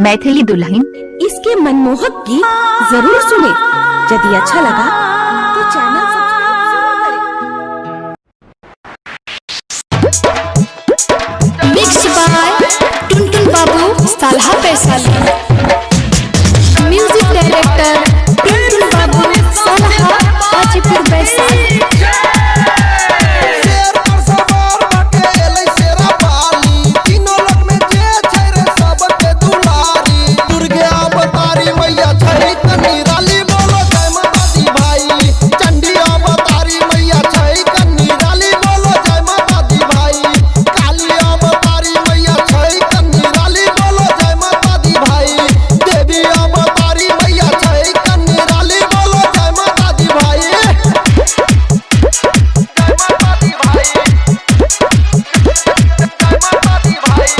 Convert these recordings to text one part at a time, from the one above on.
मैथिली दुल्हन। इसके मनमोहक गीत जरूर सुने। यदि अच्छा लगा तो चैनल सब्सक्राइब जरूर करें। मिक्स बाय टुनटुन बाबू सालहा वैशाली। म्यूजिक डायरेक्टर टुनटुन बाबू, सालहा, हाजीपुर, वैशाली। शेर पर सवार बाटे एलै शेरा बाली, तीनों लोक में जे छै रे सबके दुलारी। दुर्गे अवतारी मैया छै कनी राली, बोलो जय माता दी भाई। चंडी अवतारी मैया छै कनी राली, बोलो जय माता दी भाई। काली अवतारी मैया छै कनी राली, बोलो जय माता दी भाई। देवी अवतारी मैया छै कनी राली, बोलो जय माता दी भाई। जय माता दी भाई, जय माता दी भाई।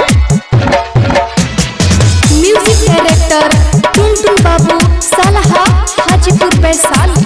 म्यूजिक डायरेक्टर टुनटुन बाबू, सालहा, हाजीपुर, वैशाली।